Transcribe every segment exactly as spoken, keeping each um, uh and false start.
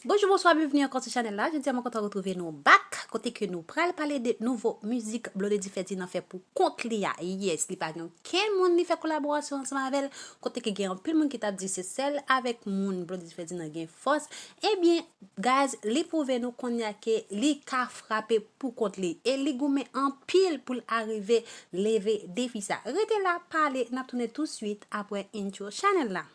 Bonjou, bonswa, byenveni ankò sou chanèl la. Jodi a mwen kontan retwouve nou back, kote ke nou pral pale de nouvo mizik Blondedy Ferdinand fè pou kont li a. Yes, li pa gen okenn moun li fè kolaborasyon ansanm avè l, kote ke gen anpil moun ki t ap di se sèl avèk moun Blondedy Ferdinand gen fòs. Ebyen, guys, li pwouve nou kounye a ke li ka frape pou kont li e li goumen anpil pou l arive leve defi sa. Rete la, pale, n ap tounen touswit apre intro chanèl la.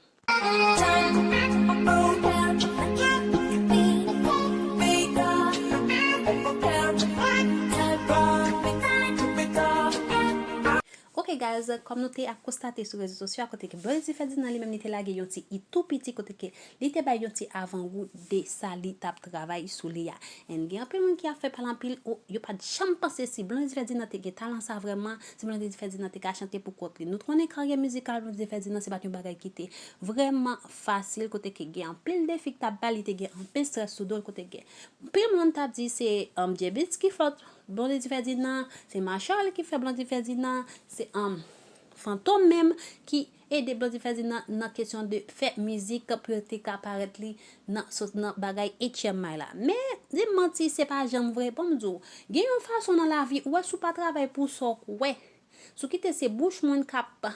Ok guys, kòm nou te ap konstate sou rezo sosyo a, kote ke Blondedy Ferdinand li menm li te lage yon ti it tou piti, kote ke li te bay yon ti avangou de sa li t ap travay sou li a. And gen anpil moun ki ap fè pale anpil, o, yo pa t janm panse si Blondedy Ferdinand te gen talan sa vrèman, si Blondedy Ferdinand te ka chante pou kont li. Nou konnen karyè mizikal Blondedy Ferdinand se pa t yon bagay ki te vrèman fasil, kote ke gen anpil defi ki t ap ba li, te gen anpil strès sou do l, kote gen anpil moun t ap di se um, J-Beatz ki fòt Blondedy Ferdinand, se Machòl ki fè Blondedy Ferdinand, se um, Fantom menm ki ede Blondedy Ferdinand nan kesyon de fè mizik pou yo te ka parèt li nan, sot nan bagay H M I la. Men, di m manti, se pa janm vre. Bon, m di w, gen yon fason nan lavi, ou wè si w pa travay pou sa w kwè, si w kite se bouch moun k ap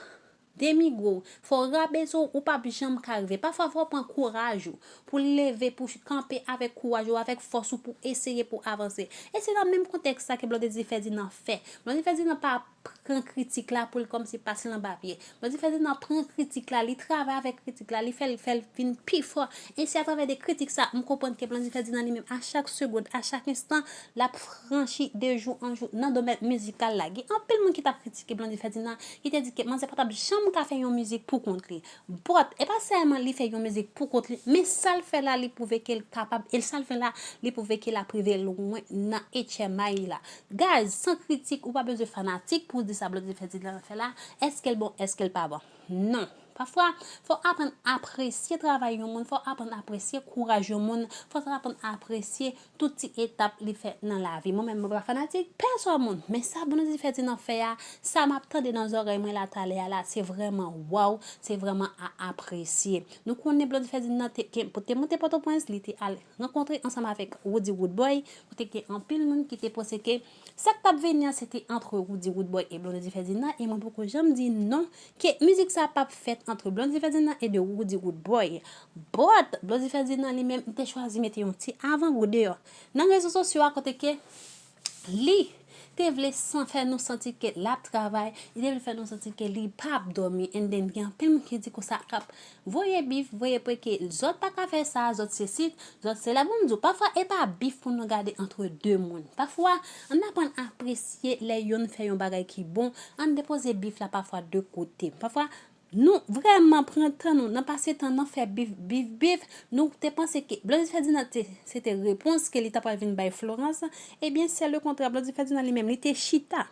denigre w, fè w rabese w, ou p ap janm ka rive. Pafwa, fò w pran kouraj ou pou leve, pou kanpe avèk kouraj ou, avèk fòs ou, pou eseye, pou avanse. E se nan menm kontèks sa ke Blondedy Ferdinand fè. Blondedy Ferdinand pa pran kritik la pou l kòmsi pase l anba pye. Blondedy Ferdinand pran kritik la, li travay avèk kritik la, li fè l, fè l vin pi fò. E se atravè de kritik sa, m konprann ke Blondedy Ferdinand li menm, a chak segonn, a chak enstan, l ap franchi de jou an jou nan domèn mizikal la. Gen anpil moun ki t ap kritike Blondedy Ferdinand, ki te di ke manzè pa t ap janm ka fè yon mizik pou kont li. But, e pa sèlman li fè yon mizik pou kont li, men sa l fè la, li pwouve ke l kapab, e sa l fè la, li pwouve ke l ap rive lwen nan H M I la. Guys, san kritik, ou pa bezwen fanatik pou w di sa Blondedy Ferdinand fè la, èske l bon, èske l pa bon. Non. Pafwa, fò w aprann apresye travay yon moun, fò w aprann apresye kouraj yon moun, fò w aprann apresye tout ti etap li fè nan lavi. Mwen menm, mwen pa fanatik pèsòn moun, men sa Blondedy Ferdinand fè a, sa m ap tande nan zòrèy mwen la talè a la, se vrèman waw, se vrèman a apresye. Nou konnen Blondedy Ferdinand te, ke, te monte Pòtoprens, li te al rankontre ansanm avèk Roody Roodboy, kote gen anpil moun ki te panse ke sa k t ap vini an, se te antre Roody Roodboy e Blondedy Ferdinand, e mwen poko janm di non, ke mizik sa p ap fèt antre Blondedy Ferdinand e de Roody Roodboy. But, Blondedy Ferdinand li menm, li te chwazi mete yon ti avangou deyò nan rezo sosyo a, kote ke li te vle san fè nou santi ke l ap travay, li te vle fè nou santi ke li p ap dòmi, and then gen anpil moun ki di konsa k ap voye bif, voye pwe ke zòt pa ka fè sa, zòt se sit, zòt se la. Bon, m di w, pafwa, e pa bif pou nou gade antre de moun. Pafwa, ann aprann apresye lè yonn fè yon bagay ki bon, ann depoze bif la pafwa de kote. Pafwa, nou vrèman pran tan nou nan pase tan nan fè bif, bif, bif. Nou te panse ke Blondedy Ferdinand te, se te repons ke li ta pral vin bay Florence. Ebyen, se le kontrè. Blondedy Ferdinand li menm, li te chita.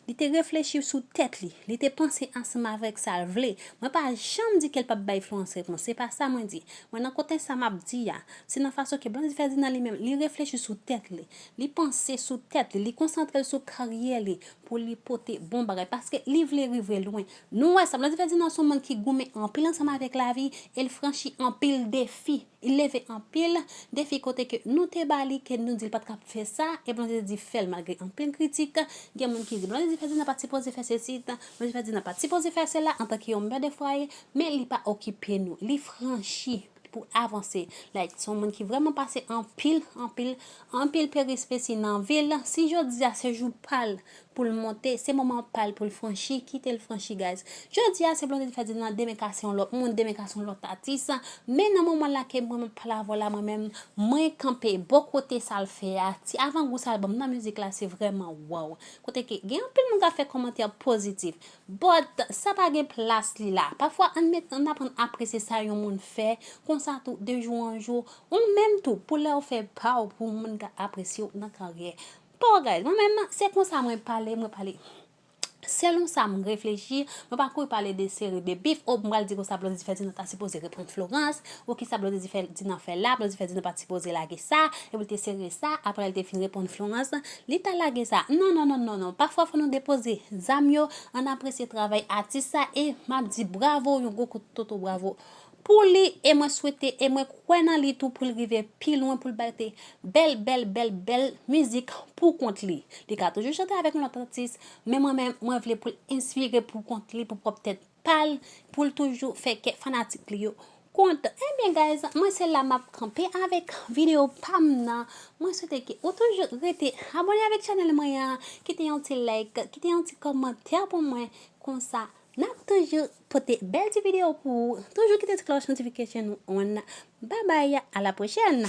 Li te reflechi sou tèt li. Li te panse ansanm avèk sa l vle. Mwen pa janm di ke l p ap bay Florence repons. Se pa sa mwen di. Mwen, nan kontèks sa m ap di a, se nan fason ke Blondedy Ferdinand li menm, li reflechi sou tèt li. Li panse sou tèt li. Li konsantre l sou karyè li pou li pote bon bagay. Paske li vle rive lwen. Nou wè sa, Blondedy Ferdinand se yon moun ki goumen anpil ansanm avèk lavi e l franchi anpil defi. Li leve anpil defi kote ke nou te ba li, ke nou di l pa t ka fè sa, e Blondedy fè l malgre anpil kritik. Gen moun ki di Blondedy Ferdinand pa t sipoze fè sesi, Blondedy Ferdinand pa t sipoze fè sela antanke yon mè de fwaye, men li pa okipe nou. Li franchi pou avanse. Like, se yon moun ki vrèman pase anpil, anpil, anpil perispesi nan vi l. Si jodi a se jou pa l, pou l monte, se moman pa l pou l franchi, kite l franchi, guys. Jodi a, se Blondedy Ferdinand, demen ka se yon lòt moun, demen ka se yon lòt atis. Men nan moman la ke mwen menm pale avè w la, mwen menm, mwen kanpe bò kote sa l fè a. Ti avangou sa l ban m nan mizik la, se vrèman waw. Kote ke gen anpil moun k ap fè kòmantè pozitif. But, sa pa gen plas li la. Pafwa, ann met, ann aprann apresye sa yon moun fè. Konsa tou, de jou an jou, ou menm tou, pou lè w fè pa w, pou moun ka apresye w nan karyè pa w, guys. Mwen menm, se konsa mwen pale, mwen pale. Selon sa m reflechi, mwen pa kouri pale de sere de bif, o m pral di konsa Blondedy Ferdinand ta sipoze reponn Florence, ou kisa Blondedy Ferdinand fè la, Blondedy Ferdinand pa t sipoze lage sa, epi l te sere sa, apre l te fin reponn Florence, li ta lage sa. Non, non, non, non, non. Pafwa fò nou depoze zam yo, ann apresye travay atis sa, e m ap di bravo, yon gwo kout toto bravo pou li, e mwen swete, e mwen kwè nan li tou pou l rive pi lwen, pou l bay de bèl, bèl, bèl, bèl mizik pou kont li. Li ka toujou chante avèk yon lòt atis, men mwen menm, mwen vle pou l enspire pou kont li, pou pwòp tèt pa l, pou l toujou fè kè fanatik li yo kontan. Ebyen, guys, mwen se la m ap kanpe avèk videyo pa m nan. Mwen swete ke ou toujou rete abòne avèk chanèl mwen an, kite yon ti like, kite yon ti kòmantè pou mwen, konsa n ap toujou pote bèl ti videyo pou ou. Toujou kite ti cloche notification on. Bye bye, à la prochaine.